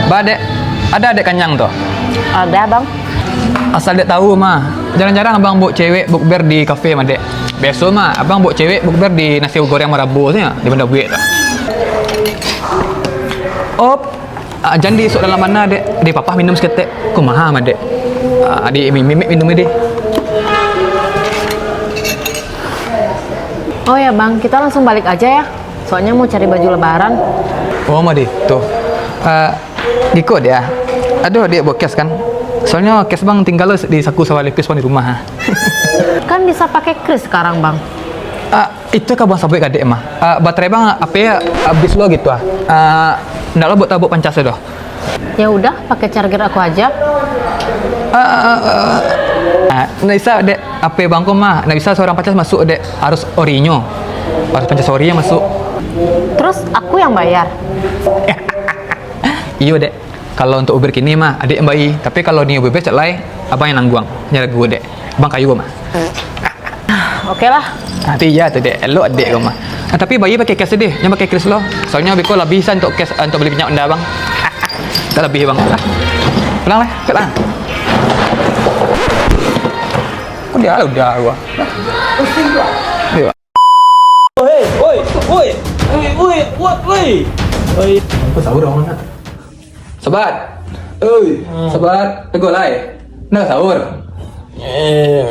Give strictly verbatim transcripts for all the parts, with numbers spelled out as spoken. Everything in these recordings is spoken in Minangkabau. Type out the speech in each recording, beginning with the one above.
Ba, Dek, ado Adek kanyang tu? Ado, Bang. Asal Dek tahu mah, jarang-jarang Abang bawa cewek bukber di kafe mah, Dek. Biaso mah, Abang bawa cewek bukber di nasi goreng marabo sajo, di Banda Buek tu. Op, ah, jan diisuak dalam bana, Dek. Dek, papah minum saketek. Kumaha mah, Dek? Ah, di mi-, mimik minum ni, Dek. Oh ya, Bang, kita langsung balik aja ya. Soalnya mau cari baju lebaran. Oh, mah, Dek. Tuh. Ah, Giko, Dek, ah. Aduh, Dek, bawa cash kan? Soalnya cash Bang tinggal di saku sawah lipis Bang di rumah, ah. Kan bisa pakai kris sekarang, Bang. Ah, itu ka Bang sabuik ka Dek mah. Ah, baterai Bang, H P habis lo gitu, ah. Ah, ndak lo buat tabuk pancas doh. Ya udah, pakai charger aku aja. Ah, ah, ah, ah. Ah, ndak bisa, Dek. H P Bang ko mah, ndak bisa seorang pancas masuk, Dek. Harus orinyo. Harus pancas ori yang masuk. Terus aku yang bayar? Iyo, Dek. Kalau untuk Uber kini mah, Adek yang bai. Tapi kalau ni Uber Black cak lai, Abang yang nangguang. Nyo ragu, Dek. Abang kayo mah. Oke lah. Nanti iya tu, Dek. Elok Adek ko mah. Ah, tapi bai pakai cash deh. Jangan pakai kris lo. Soalnya beko labiah sa untuk cash, untuk beli minyak Honda, Bang. Tak labiah, Bang. Ah. Pulang lah. Pulang. Kok dia udah gua. Iya. Oi, oi, oi. Oi, oi, oi, oi. Oi. Apa tahu dong, nak? Sabat. Oi, hmm. Sabat. Tegur lai. Nak sahur? Eh,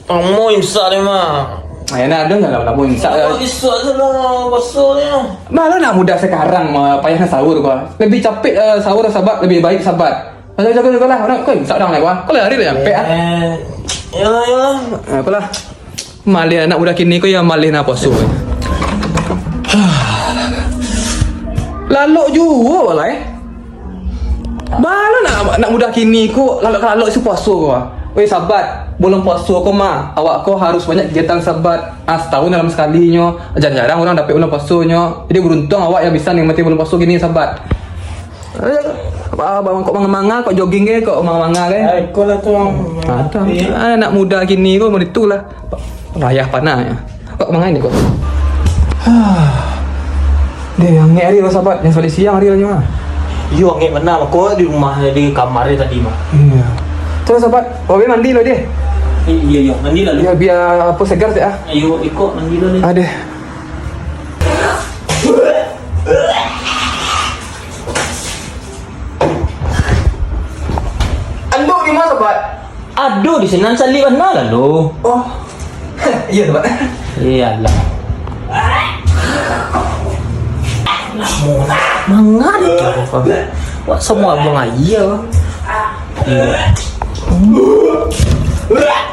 lamo imsak ni mah. Ay, nah, ado lah lamo imsak. Lamo imsak tu lah, puaso ni. Malah nak mudah sekarang mah, payah nak sahur ko. Lebih capek, eh, sahur, Sabat, lebih baik Sabat. Jago, jago, jago lah. Nak, kau imsak dah, kau. Kau lari lah, nyampe, ah. Eh, yalah, yalah. Eh, apalah. Maleh anak muda kini ko, yo maleh nak puaso. Lalok juo lah, eh. Baa nak, nak muda kini ko, lalok-lalok isi puaso ko. Weh, Sabat, bulan puaso ko mah, awak ko harus banyak kegiatan, Sabat. Ah, setahun dalam sekalinyo, jarang-jarang urang dapek bulan puasonyo. Jadi, beruntung awak yang bisa nikmati bulan puaso kini, Sabat. Eh, ba-, ba-, kok manga-manga, kok jogging ke, kok manga-manga ke? Ah, iko lah tu, Bang. Ah, tu. Anak muda kini ko model tu lah. Rayah panah ya. Kok manga ni kok? Deh, angek hari lah, Sabat. Yang baliak siang hari lah nyo. Iyo, angek bana. Ko di rumah, di kamar tadi mah. Iyo. Terus, Sabat, Wabe mandi lo deh. Eh, iyo, iyo, mandi lah lu. Yo, bia apo, segar se ah. Ayo, iko mandi lo ni. Adeh. Anduk di ma, Sabat? Ado di sinan, saliak bana lah lo. Oh. Iyo, Sabat. Iyolah. Manga dikiro ko. Wak samo buang aia. Iyo.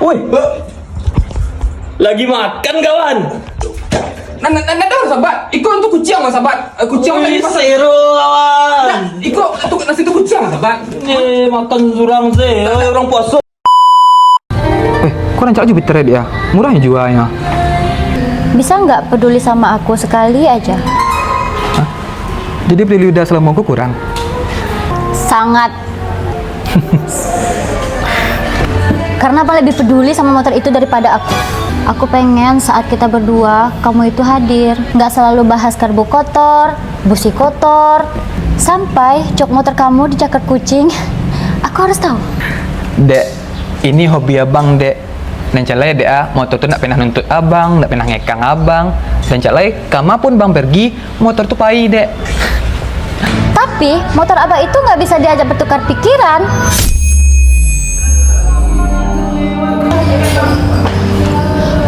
Woi. Lagi makan, kawan. Nan, nan, nan, nan, Sabat. Iko tu kuciang, Sabat. Eh, kuciang tadi pas. Sero, kawan. Nah, iko tu nasi tu kuciang, Sabat. Eh, makan surang se. Eh, urang puaso. Eh, kok rancak aja biterai dia. Murah jualnya. Bisa nggak peduli sama aku sekali aja? Hah? Jadi peduli udah selama aku kurang? Sangat. Karena apa lebih peduli sama motor itu daripada aku. Aku pengen saat kita berdua, kamu itu hadir. Nggak selalu bahas karbu kotor, busi kotor, sampai jok motor kamu dicakat kucing. Aku harus tahu. Dek, ini hobi abang, Dek. Dan cak lai, Dek, ah, motor tu ndak pernah nuntut abang, ndak pernah ngekang abang. Dan cak lai, kama pun bang pergi, motor tu pai, Dek. Tapi, motor abang itu nggak bisa diajak bertukar pikiran.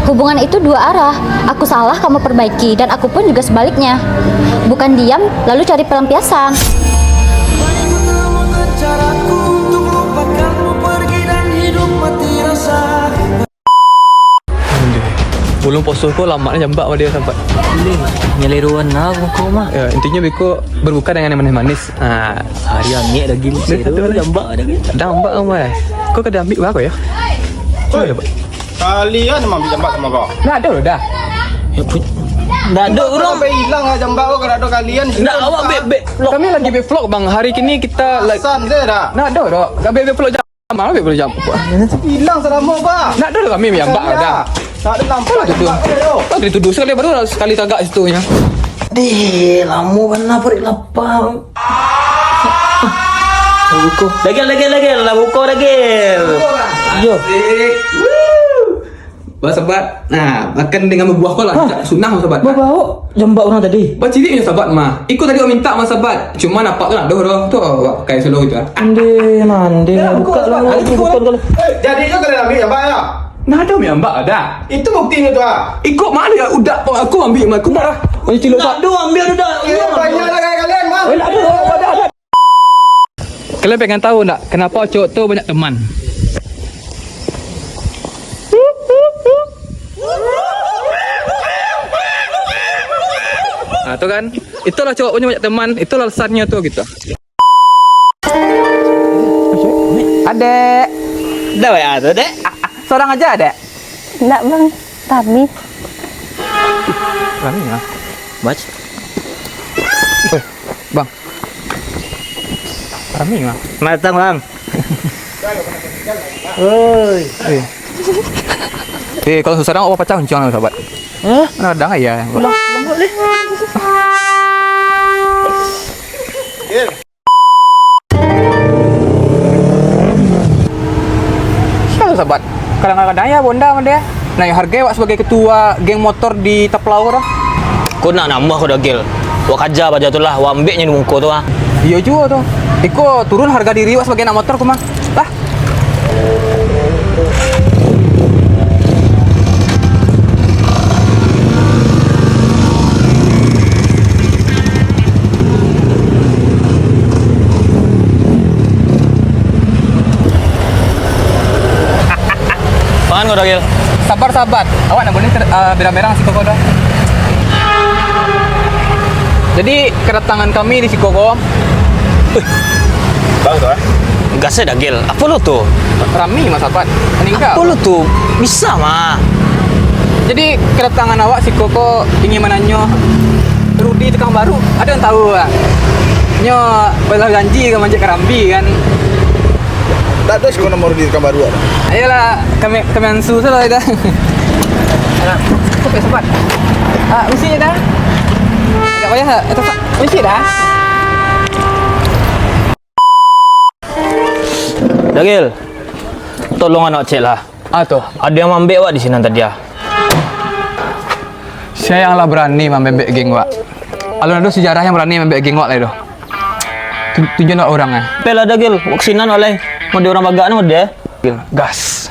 Hubungan itu dua arah. Aku salah, kamu perbaiki, dan aku pun juga sebaliknya. Bukan diam, lalu cari pelampiasan. Bulan puaso ko lamak nian jambak pado Sabat. Nyaleroan lah muko mah. Ya, intinyo beko berbuka dengan yang manis-manis. Ah, hari angek lagi ni. Jambak dah. Jambak mah. Kau kada ambil bako ya? Cuba dapat. Kalian mah ambil jambak samo kau. Ndak ado doh. Ndak ado urang. Sampai hilang lah jambak kau, kada ado kalian. Ndak, awak bek, bek vlog. Kami lagi bek vlog, Bang. Hari kini kita lagi. San je dah. Ndak ado doh. Kami bek vlog jam. Malam bek vlog jam. Hilang selamo, Bang. Ndak ado doh kami jambak dah. Tak ada nampak. Kalau dituduh. Kalau dituduh sekali baru sekali tagak situ nya. Deh, lamo bana paruik lapa. Lah buko. Dagel, dagel, dagel. Lah buko, dagel. Iyo. Asik. Woo. Bang Sabat, nah, makan dengan babuah ko lah. Hah? Sunnah, Bang Sabat. Babaok jambak urang tadi. Bang, cilik nyo Sabat mah. Iko tadi awak mintak, Bang Sabat. Cuma apak tu nak doh, doh. Tu awak pakai solo gitu lah. Ande, mande. Buka lah, buka lah. Eh, jadi tu kalian ambil jambak ya? Nah, ada ambil jambak, ada. Itu buktinyo tu, ah. Iko mano ya, udak, oh, aku ambil, aku marah. Oh, cilok. Nak doh, ambil udak. Eh, banyak lah kalian, mah. Eh, nak doh, ada, ada. Kalian pengen tahu ndak, kenapa cowok tu banyak teman? Nah, tu kan. Itulah cowok punya banyak teman, itulah alasannya tu gitu. Adek. Dah, ya, tu, Dek. Seorang aja, Dek? Ndak, Bang. Rami. Rami, ya? Bac. Eh, Bang. Rami, Bang. Selamat datang, Bang. Oi. Eh. Eh, kalau susah, apa pacah kuncang, sahabat? Hah? Nah, kadang ya. Pulang, pulang dulu deh. Salah, sahabat. Kadang-kadang ya bonda mah dia. Nah, hargai awak sabagai ketua geng motor di Taplau tu. Ko nak nambah ko, Dagel. Wak kaja baja tu lah, wak ambek nyo di muko tu, ah. Iyo juo tu. Iko turun harga diri wak sabagai anak motor ko mah. Lah. Pangan ko, Dagel. Sabar, sabar. Awak ndak buliah ter-, ah, berang-berang siko ko doh. Jadi, kedatangan kami di siko ko. Bang tu, ah? Gas eh, Dagel. Apo lo tu? Rami, Mas Sabat. Maningga. Apo lo tu? Bisa mah. Jadi, kedatangan awak siko ko ingin mananyo Rudi tukang baru. Ado nan tahu, ah? Nyo balah janji ka manjek karambia, kan? Ndak ado siko namo Rudi tukang baru, ah. Ayolah, kami, kami ansu salah dah. Alah, sampai sempat. Ah, misi dah. Agak payah, eh, tak, misi dah. Dagel, tolong anak cek lah. Ah, tu. Ado yang mambek awak di sinan tadi, ah. Sia yang lah barani mambek geng wak? Alun ado sejarah yang barani mambek geng wak lai doh. Tun-, tunjuak urang, eh. Pelah, Dagel, wak sinan wak lai. Mau di urang bagak ni, mau di, eh. Gas.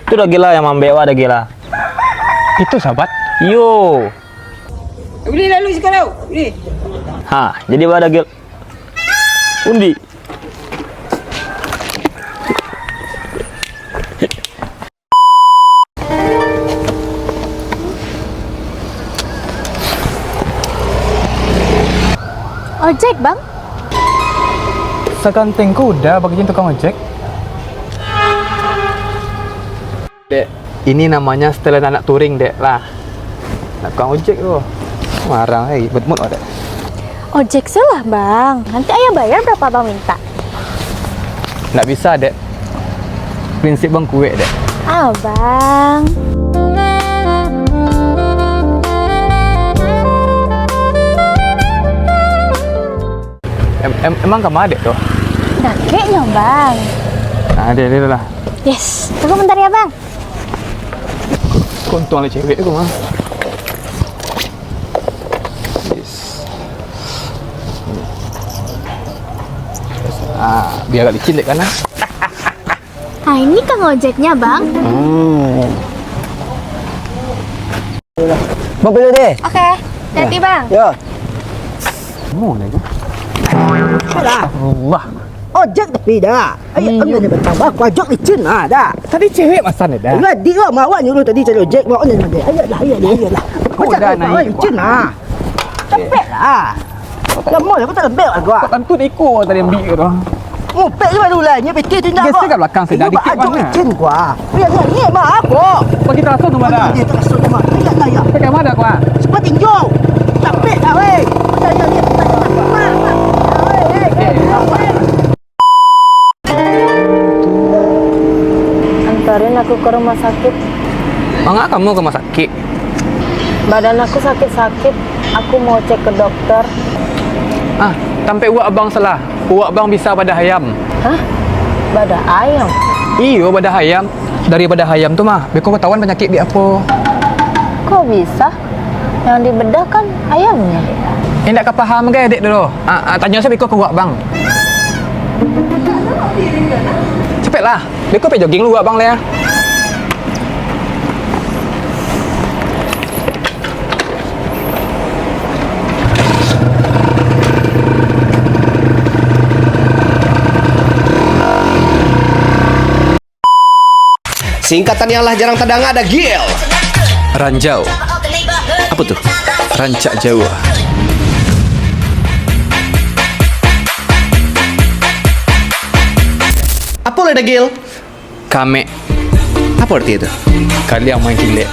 Tu Dagel lah yang mambek wak, Dagel lah. Itu, sahabat? Iyo. Undi lalu siko, undi. Ha, jadi ba, Dagel? Undi. Ojek, Bang? Saganteng ko Uda bak jadi tukang ojek? Dek, ini namanya setelan anak touring, Dek, lah. Nak tukang ojek tu. Marah, eh, mut-mut, Dek. Ojek se lah, Bang. Nanti ayah bayar berapa Abang minta. Ndak bisa, Dek. Prinsip Bang kuek, Dek. Abang. Em-, em-, emang ka ma dek tu? Dakeknyo, Bang. Nah, dek, dek lah. Yes, tunggu bentar ya, Bang. Kok untung ada cewek tu, mah. Yes. Ah, biar agak licin dek kan, ah. Ah, ini Kang Ojeknya, Bang. Hmm. Bang, pergi dulu deh. Oke, hati-hati, Bang. Ya. Mau lagi. Alah. Allah. Ojek tapi dah. Ayo, hmm, ambil dia bertambah. Aku ajak licin lah, dah. Tadi cewek masan dah. Jadi lah, mak awak nyuruh tadi cari ojek. Mak awak nyuruh dia. Ayolah, ayolah, ayolah. Macam dah, mak awak licin lah. Cepet lah. Lama lah, aku tak lembek lah gua. Kok tentu iko tadi ambil tu. Ngupek je baru lah, nya piti tu indak. Geser kat belakang sedikit. Ayo, bak ajak licin gua. Ayo, ayo, ayo, mak aku. Bagi terasa tu mana? Dia terasa tu, mak. Ayo, ayo, ayo. Pakai mana gua? Cepat tinjau. Capek dah, weh. Ayo, ayo, ayo. Mak, mak. Weh, weh, weh. Aku ke rumah sakit. Manga kamu ke rumah sakit? Badan aku sakit-sakit. Aku mau cek ke dokter. Ah, tampek uwak abang salah. Uwak abang bisa badah ayam. Hah? Badah ayam? Iyo, badah ayam. Dari badah ayam tu mah, beko katahuan panyakik di apo. Kok bisa? Yang dibedah kan ayamnya. Indak ka paham gai dek tu doh. Ah, ah, tanyo sajo beko ka uwak abang. Capeklah. Beko pai jogging lu, abang, lah. Singkatan yang lah jarang tadanga, Dagil. Ranjau. Apo tu? Rancak jauah. Apo lai, Dagil? Kamek. Apo arti itu? Kaliang main kilek.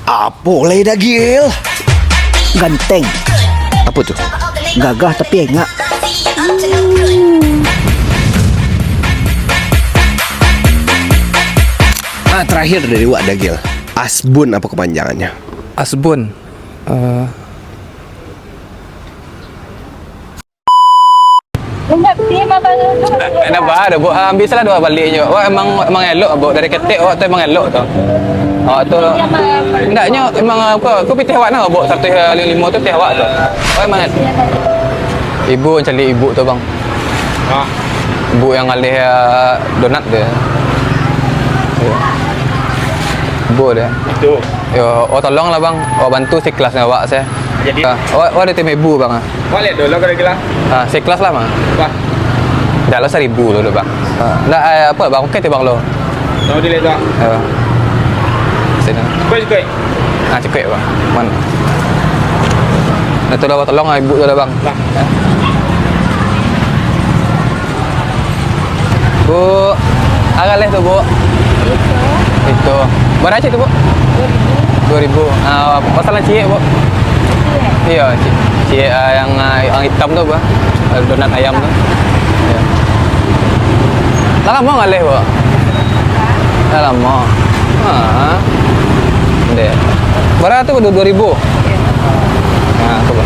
Apo lai, Dagil? Ganteng. Apo tu? Gagah tapi engak. Ah, terakhir dari wak, Dagil. Asbun apo kepanjangannya? Asbun. Eh, Indak, dia makan dulu. Nak ba ado, Buk. Ah, ambiak salah dua baliak nyo. Wak emang, emang elok, Buk. Dari ketek wak tu emang elok tu. Awak tu, indak nyo emang, ah, aku, aku pitih awak nah, Buk. Satu limo tu pitih awak tu. Wak emang. Ibu cari ibu tu, Bang. Hah? Ibu yang ngalih, ah, donat tu. Iyo. Ibu tu. Itu. Yo, oh, tolonglah, Bang. Wak bantu sikelas awak se. Jadi? Ah, wak, wak ado tim ibu, Bang, ah. Wak liek dulu kira-kira. Ah, sikelas lah, Bang. Wah. Dah lo saribu dulu, Bang. Ah, ndak, eh, apo, Bang? Oke tu, Bang, lo. Tahu dilihat, Bang. Yo. Sini. Cukup, cukup. Ah, cukup, Bang. Man. Nah, tu dah, tolong lah ibu tu dah, Bang. Nah. Bu, apo ngalih tu, Bu? Itu. Itu. Bara ciek tu, Bu? Dua ribu. Dua ribu. Ah, pasal nan ciek, Bu? Ciek. Iyo, ciek. Ciek, ah, yang, ah, yang itam tu, Bu. Ah, donat ayam tu. Iyo. Lah lamo ngalih, Bu? Lah lamo. Ha. Dek. Bara tu, Bu? Dua ribu. Nah, tu, Bu.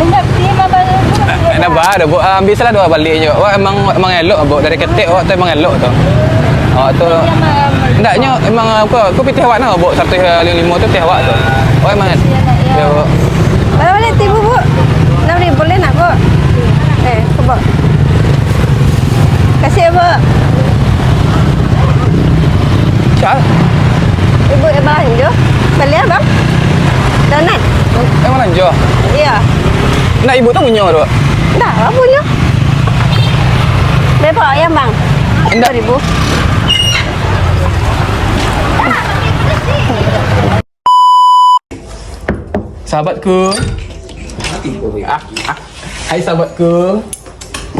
Indak, dia mah baru tu. Eh, nak ba ado, Bu. Ah, ambiak salah dua baliak nyo. Wak emang, emang elok, Bu. Dari ketek wak tu emang elok tu. Awak tu. Indak nyo emang aku, aku pitih awak nah, Bu. Satu limo tu pitih awak tu. Wak emang. Iyo, Bu. Bara baliak tibu, Bu? Anam ribu lai nak, Bu? Eh, tu, Bu. Makasih, Bu. Sia? Ibu, eh, balanjo. Bali, Bang. Donat. Eh, balanjo? Iyo. Ndak, ibu tu punyo tu? Ndak, Abang punyo. Bebek ayam, Bang. Indak. Dua ribu. Sahabatku. Ah, ah. Hai, sahabatku.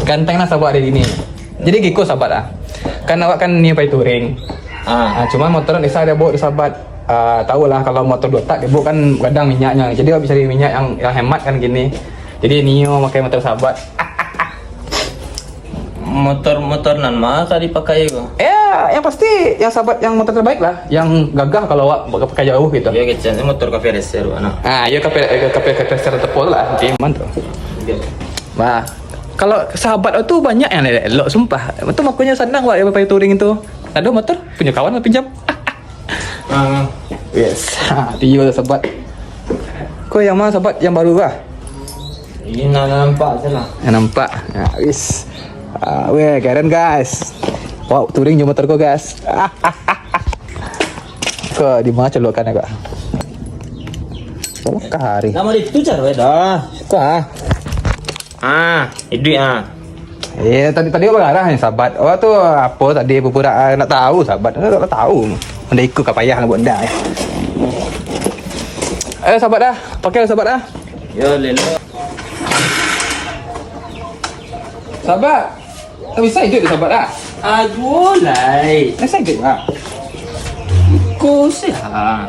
Ganteng lah sahabat hari ini. Jadi giko, sahabat ah. Kan awak kan ni pai touring. Ah. Ah, cuma motor ndak bisa dibaok dek sahabat. Ah, tahu lah kalau motor dua tak dibaok kan gadang minyaknyo. Jadi awak bisa cari minyak yang, yang hemat kan kini. Jadi Nio pakai motor sahabat. Motor-motor nan ma ka dipakai ko? Ya, yang pasti yang sahabat yang motor terbaik lah, yang gagah kalau awak pakai jauh gitu. Iyo, kecek motor Cafe Racer, nah. Ah, iyo, Cafe, eh, Cafe, Cafe Racer Tepol lah, J M tu. Iyo. Wah, kalau sahabat tu banyak yang elok-elok, sumpah. Itu makanya sanang awak pakai touring tu. Ado motor, punyo kawan pinjam. Ah. Yes. Ha, tiyo lah, sahabat. Ko yang ma, sahabat? Yang baru kah? Ini nan nampak se lah. Yang nampak. Ya, wis. Ah, weh, keren, guys. Wow, touring jo motor ko, guys. Ko di ma colokan ko? Colokan hari. Nama itu caro dah. Ko ah. Ah, iduik ah. Eh, tadi, tadi awak bagarah ni, sahabat. Awak tu apo tadi, pura-pura, ah, ndak tahu, sahabat. Ndak tahu. Ndak iko ka payah nak buat ndak, eh. Eh, sahabat ah. Pakai, sahabat ah. Yo, lelo. Sahabat. Tak bisa iduik, sahabat ah. Aduh, lai. Tak bisa iduik, ah. Iko se ah.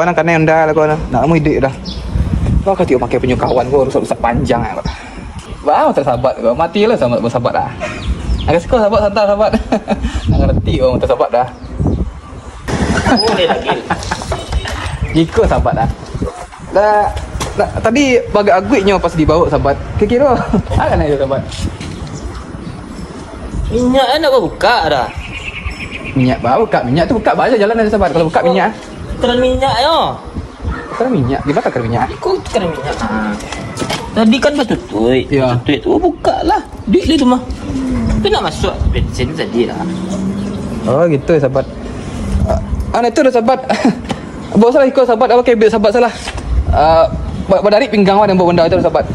Mana kanai Honda lah kau, nak lamo iduik dah. Kau ka tio pakai punyo kawan kau rusak-rusak panjang ah. Bah, tak sabat kau. Mati lah sabat, sabat dah. Agak siko sabat, santai sabat. Nak ngerti kau, tak sabat dah. Jiko sabat dah. Dah, dah, tadi bagak aguiknyo pas dibawa sabat. Kiro-kiro, ah, kanai sabat. Minyak kan nak buka dah. Minyak baru buka, minyak tu buka banyak jalan ada sabat. Kalau buka minyak, keran minyak yo. Keran minyak, gimana keran minyak? Iko keran minyak. Ah. Tadi kan batutuik. Ya. Batutuik tu buka lah. Duit dia tu mah. Tu nak masuk bensin tadi lah. Oh, gitu ya, sabat. Ah, ah, itu dah sabat. Bawa salah iko sabat, apa kebek sabat salah. Ah, ba-, badarik pinggang awak dan bawa benda itu sabat.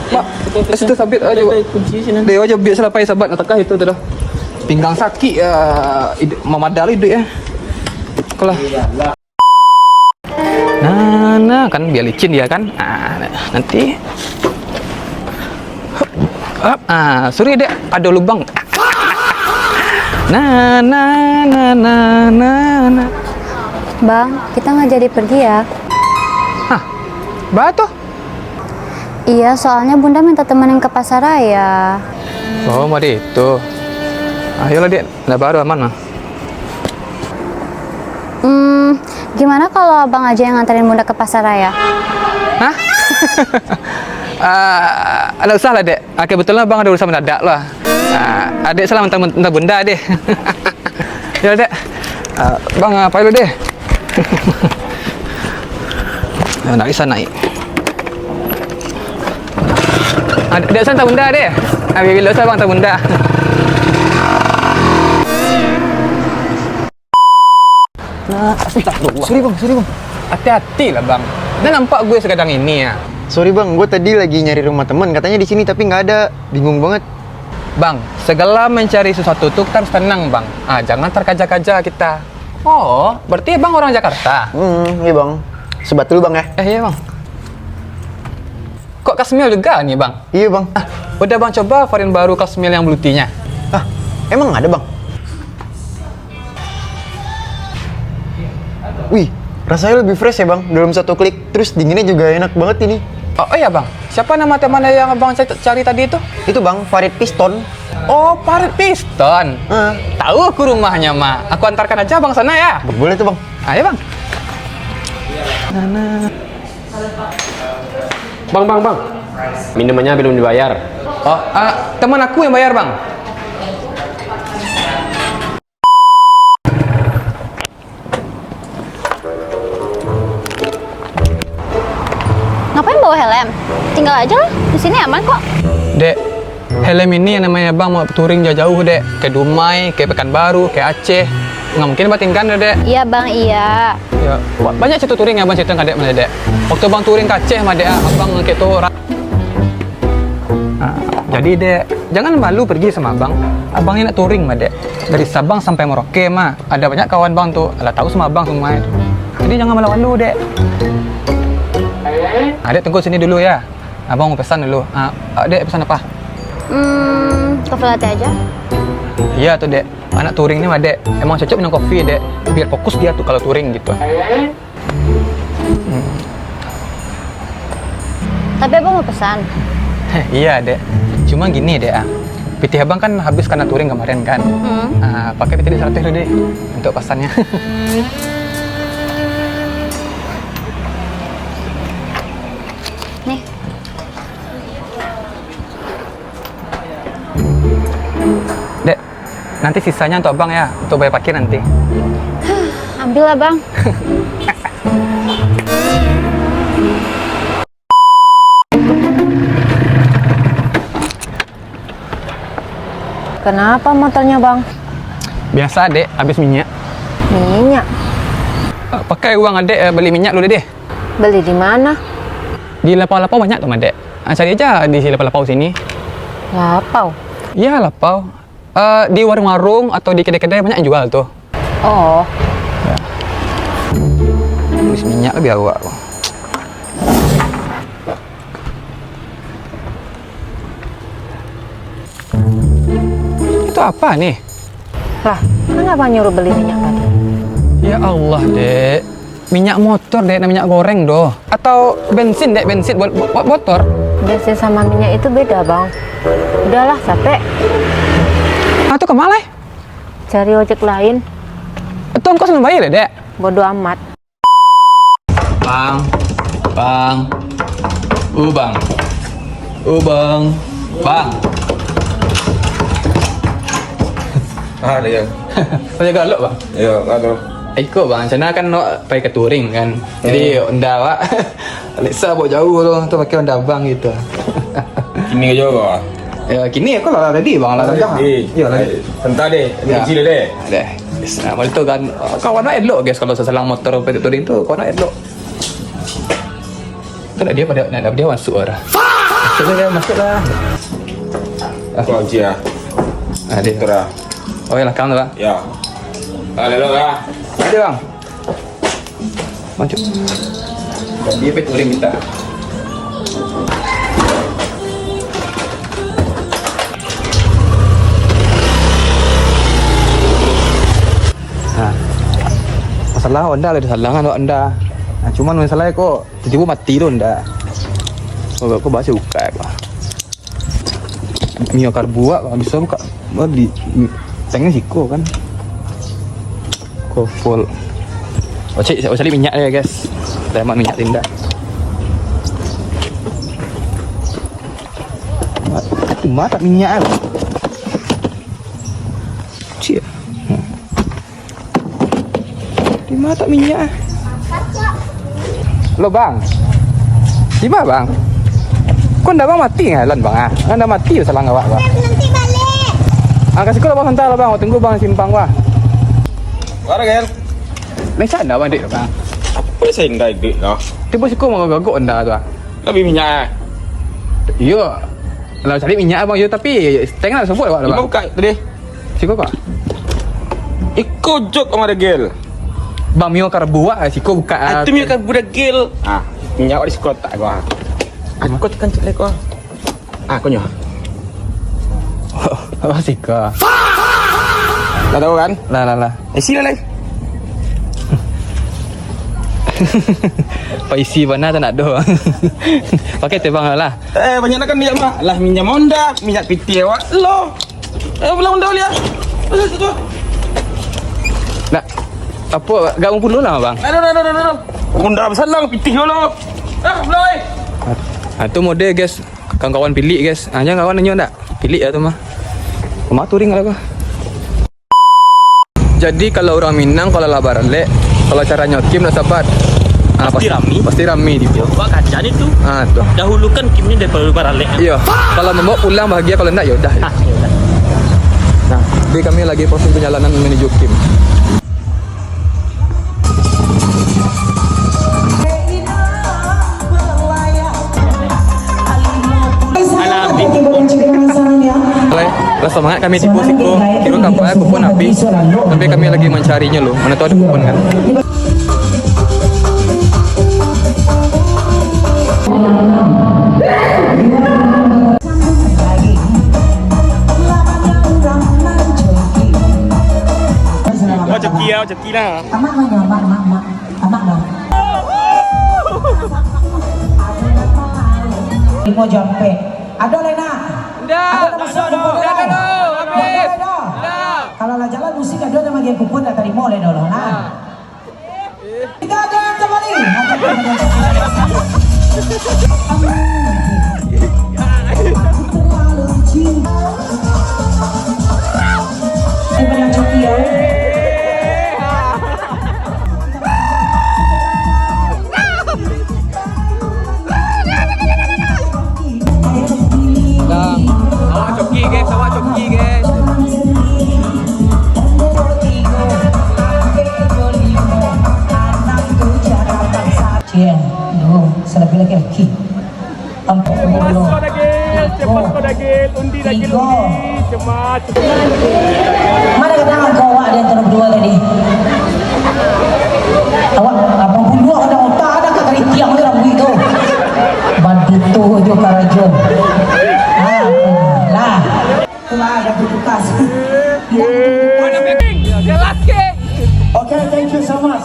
Mak, situ sabit aja. Kunci sini. Deh, aja biak salah pai sabat, nak takah itu tu dah. Pinggang sakit ya, iduik, mamadal iduik ya. Kalah. Nah, nah, kan biar licin dia kan. Ah, nanti. Hup, hup. Ah, sorry dek, ada lubang. Nah, nah, nah, nah, nah, nah. Bang, kita nggak jadi pergi ya? Hah? Bah tuh? Iya, soalnya Bunda minta temenin ke pasar raya. Oh, mau di itu. Ayolah, Dek. Ndak baru aman lah. Hmm, gimana kalau Abang aja yang nganterin Bunda ke pasar raya? Hah? Ah, ndak usah lah, Dek. Ah, kebetulan Abang ada urusan mendadak lah. Ah, adek salam antar, antar Bunda deh. Ya, Dek. Ah, Bang, apa dulu deh? Ah, ndak bisa naik. Ah, Dek, salam antar Bunda deh. Ah, bila-bila salam antar Bunda. Nah, astagfirullah. Sorry, Bang, sorry, Bang. Hati-hati lah, Bang. Dah nampak gue segadang ini ya. Sorry, Bang, gue tadi lagi nyari rumah temen, katanya di sini tapi nggak ada. Bingung banget. Bang, segala mencari sesuatu tu kita harus tenang, Bang. Ah, jangan terkaja-kaja kita. Oh, berarti Bang orang Jakarta? Hmm, iya, Bang. Sebat dulu, Bang, ya. Eh, iya, Bang. Kok Kasmil juga nih, Bang? Iya, Bang. Ah, udah Bang coba varian baru Kasmil yang blue tea-nya? Ah, emang ada, Bang? Wih, rasanya lebih fresh ya, Bang, dalam satu klik. Terus dinginnya juga enak banget ini. Oh, oh iya, Bang. Siapa nama teman yang Abang ca-, cari tadi itu? Itu, Bang, Farid Piston. Oh, Farid Piston. Heeh. Tahu aku rumahnya, Mak. Aku antarkan aja Abang sana ya. Boleh tuh, Bang. Ayo, Bang. Bang, bang, bang. Minumannya belum dibayar. Oh, ah, teman aku yang bayar, Bang. Ngapain bawa helm? Tinggal aja lah, di sini aman kok. Dek, helm ini yang namanya Bang mau touring jauh-jauh, Dek. Ke Dumai, ke Pekanbaru, ke Aceh. Nggak mungkin Abang tinggal, Dek. Iya, Bang, iya. Ya, ba-, banyak situ touring yang Abang cerita ka Dek, mana, Dek. Waktu Bang touring ke Aceh, mah, Dek, ah, Abang ngangkek tu ra-, ah, jadi, Dek, jangan malu pergi sama Abang. Abang ni nak touring, mah, Dek. Dari Sabang sampai Merauke, mah. Ada banyak kawan bang tu, lah tahu sama abang semua itu. Jadi jangan malu-malu, Dek. Adek tunggu sini dulu ya. Abang mau pesan dulu. Ah, Dek pesan apa? Hmm, coffee latte aja. Iya tuh, Dek. Anak touring ni mah, Dek. Emang cocok minum kopi, Dek. Biar fokus dia tuh kalau touring gitu. Hmm. Tapi abang mau pesan. Iya, Dek. Cuma gini, Dek, ah. Pitih abang kan habis karena touring kemarin, kan? Hmm. Ah, pakai pitih Dek seratus dulu, Dek, untuk pesannya. Nih. Dek, nanti sisanya untuk abang ya, untuk bayar parkir nanti. Ambil lah, Bang. Kenapa motornya, Bang? Biasa, Dek, habis minyak. Minyak? Eh, pakai uang Adek, eh, beli minyak dulu deh. Beli di mana? Di lapau-lapau banyak tuh, Madek. Ah, cari aja di lapau-lapau sini. Lapau? Iya, lapau. Eh, di warung-warung atau di kedai-kedai banyak yang jual tuh. Oh. Ya. Habis minyak lebih awak. Itu apa nih? Lah, kan abang nyuruh beli minyak tadi. Ya Allah, Dek. Minyak motor, Dek, na minyak goreng doh. Atau bensin, Dek, bensin buat, buat motor? Bensin sama minyak itu beda, Bang. Udahlah, capek. Ah, tu ka ma lai? Cari ojek lain. Itu ongkos nan bayar, Dek? Bodoh amat. Bang, bang, uh bang, uh bang, bang. Ah, dia. Saya galak, Bang. Ya, galak. Iko, Bang, sana kan nak pai ka touring kan. Jadi, hmm, Honda awak. Alexa bawa jauh tu, tu pakai Honda Abang gitu. Kini aja kau. Ya, kini aku lah ready, Bang, lah ready. Ya, ready. Santai deh, ya. Kecil deh. Deh. Nah, malam tu kan, kawan awak elok, guys, kalau sasalang motor pai touring tu, kawan awak elok. Tu nak dia pada, nak dia masuk lah. Masuk lah, masuk lah. Kau kunci ah. Ah, dia. Terah. Oh, yang lakang tu lah. Ya. Ah, elok lah. Ada, Bang. Maju. Dia pai touring kita. Nah, masalah Honda lah disalahkan awak Honda. Nah, cuman masalah kok tibo-tibo mati tu Honda. Kok, kok bahasa buka apa? Mio karbuat lah, bisa buka. Bah, di, di, tangan siko kan. Kofol. Ocek, ocek minyak dia, guys. Dah hemat minyak tindak. Cuma tak minyak kan. Cik. Di ma tak minyak ah? Lo, Bang. Di ma, Bang? Kok ndak, Bang, mati ngalan, Bang, ah? Kan ndak mati salang awak, Bang. Nanti balik. Ah, kasih ko lo, Bang, hantar lo, Bang. Tunggu, Bang, simpang, Bang. Mana, Gel? Neng sana, Bang, dek, Bang. Apa saya ndak dek lah? Tiba siko mau gagok anda tu, ah. Lebih minyak, ah. Iyo. Lah cari minyak, Bang, yo, tapi tangan lah sobok awak, Bang. Buka tadi. Siko kok? Iko jok sama dagel. Bang, mio karbu wak, siko buka. Ah, tu mio karbu dagel. Ah, minyak wak di siko tak gua. Aku tekan cek leko. Ah, konyo. Oh, siko. Lah tahu kan? Lah, lah, lah. Isi lah, lai. Paisi bana tu nak doh. Pakai tebang lah. Eh, banyak nak kan minyak mah. Lah minyak Honda, minyak pitih awak lo. Eh, pulang Honda lihat. Masuk tu. Nak, apa, gak mau pulang lah, Bang? Aduh, aduh, aduh, aduh. Honda besar lah, pitih lo. Ah, pulang, eh. Ah, tu model, guys. Kawan-kawan pilik, guys. Ah, jangan kawan nanya ndak? Pilik lah tu mah. Rumah touring lah, Bang. Jadi, kalau urang Minang, kalau lah baralek, kalau cara nyokim lah sabat. Ah, pasti rami. Pasti rami di. Buat kaca ni tu. Ah, tu. Dahulukan kimnya daripada baralek. Iya. Kalau mambawa pulang bahagia, kalau ndak, ya udah. Ah, ya udah. Nah, jadi kami lagi proses perjalanan menuju kim. Alah, lah semangat kami tipu siko, kiro kapal kupon habis. Sampai kami lagi mencarinya lo. Mana tahu ada kupon kan? Oh, coki ya, coki lah. Amak mah nyo, amak, amak, amak. Amak mah. Limo jampek. Ado lai nak? Ndak. Ado nak masuk kupon lai? Ndak, ndak, ndak. Ndak. Kalau lah jalan musik, ado nak magiah kupon, ndak tarimo lai doh lah. Nah. Kita ada kembali. Terima kasih, ya. Bang, awak coki, guys, awak coki, guys. Cie, yo, selebih laki-laki. Cemas kau dagil, cemas kau dagil, undi dagil, undi, cemas, cemas. Mana kata angkau awak di antara berdua tadi? Awak, abang bunuh ada otak, ada kat kariting tu rambuik tu. Banditu jo karajo. Ha, lah. Itulah ada bertukas. Jelas, Kek. Okay, thank you so much.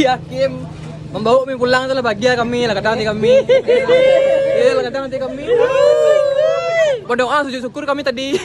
Hakim mambawa kami pulang tu lah, bahagia kami lah, kadang hati kami. Eh, lah kadang hati kami. Berdoa sujud syukur kami tadi.